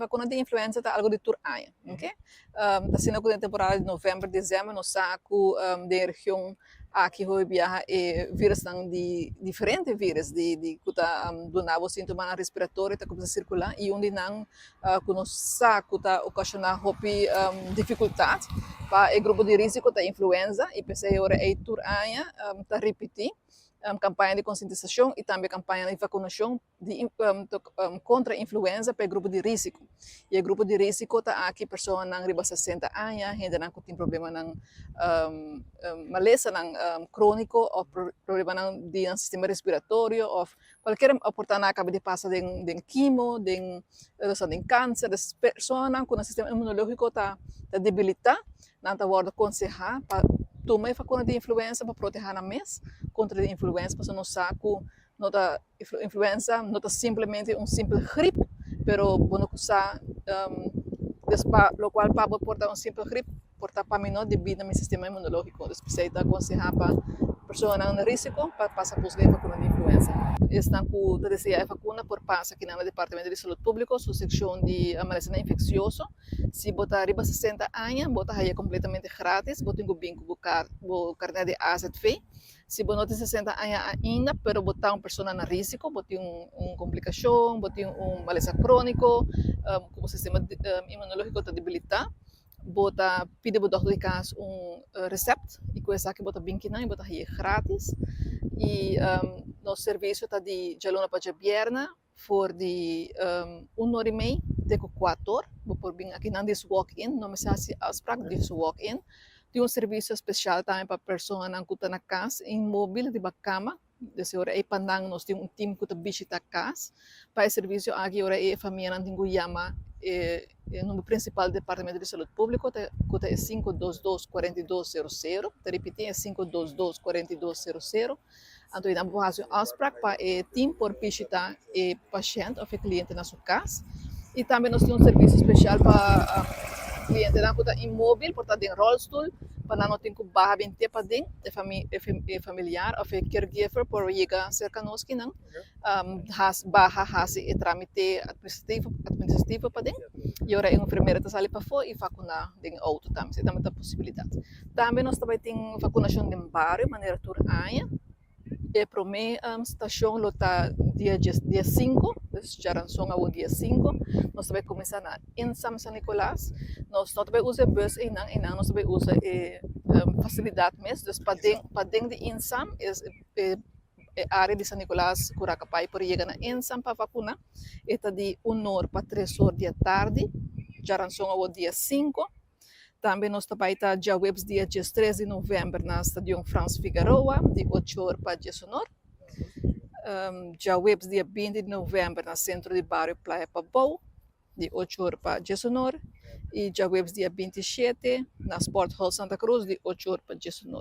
Vacuna di influenza ta algo di tur aña, ok? Ta asina cu den temporada di november, december nos sa cu den e region aki hopi biaha e virusnan di diferente virus di di cu ta duna bo sintomanan respiratorio ta cuminsa circula y un di nan cu nos sa cu ta ocasiona hopi dificultad pa e grupo di risico ta influenza y p'esey ora ey tur aña ta ripiti campaña di concientisacion y tambe campaña di vacunacion di kontra influenza pa e grupo di risiko. I e grupo di risiko ta aki personanan riba 60 aña, hendenan ku tin problemanan malesanan króniko òf problemanan di nan sistema respiratorio òf kualkier òf por ta nan a kaba di pasa den kimo, den den kanser. Des personanan ku nan sistema inmunológiko ta debilitá, nan ta wòrdu konsehá pa tuma e vakuna di influenza pa protehá nan mes kontra di influenza pasobra nos sa ku no ta influenza no ta simplemente un simpel grip, pero bo no sa des pa locual pa bo por ta un simpel grip por ta pa mi no debi na mi sistema inmunologico. Dus p'esei ta aconseha pa personanan na risico pa pasa busca e vacuna di influenza. Esnan cu ta desea e vacuna por pasa kinan na Departamento di Salud Publico su seccion di malesanan infeccioso. Si bo ta riba 60 aña bo ta haya completamente gratis, bo tin cu bin cu bo carnet di AZV. Si bo no tin 60 aña ainda, pero bo ta un persona na risiko, bo tin un komplikashon, bo tin un malesa króniko, ku bo sistema inmunológiko ta debilitá, bo ta pidi bo dòkter di kas un resèpt i ku esaki bo ta bin kinan i bo ta hañ'é grátis. I nos servisio ta di djaluna pa djabièrnè for di un or i mei te ku kuator. Bo por bin akinan dis walk in, no mester hasi afsprak, dis walk in. Tin un servisio spesial tambe pa personanan ku ta na kas inmóbil riba kama. Des e ora ei pa nan nos tin un tim ku ta bishita kas. Pa e servisio aki ora ei e famianan tin ku yama e number prinsipal di Departamento di Salud Públiko ku ta e 522 42 00. Ta ripití e 522 42 00. Anto nan por hasi un afsprak pa e tim por bishita e pashènt òf e kliente na su kas. I tambe nos tin un servisio spesial pa klientenan ku ta inmóbil, por ta den ròlstul, pa nan no tin ku baha bin te paden. E familiar òf e caregiver por yega serka nos kinan baha hasi e trámite administrativo paden i ora e enfermera ta sali pafó i vakuná den outo tambe. Esei tambe ta posibilidat. Tambe nos ta bai tin vakunashon den bario manera tur aña. E promé stashon lo ta dia dies dia sinku, dus djaranson awor dia sinku. Nos ta bai kuminsá na Insam San Nicolas. Nos no ta bai usa e bus einan, einan nos ta bai usa e fasilidat mes. Dus paden paden di Insam es e e área di San Nicolas ku Rakapai por yega na Insam pa vakuná. E ta di un or pa tres or di atardi, djaranson awor dia sinku. Tambe nos ta bai ta djaweps dia 13 di novèmber na Stadion Frans Figaroa di 8 or pa 10 or. Djaweps dia 20 di novèmber na Sentro di Bario Playa Pabou di 8 or pa 10 or. I djaweps dia 27 na Sport Hall Santa Cruz di 8 or pa 10 or.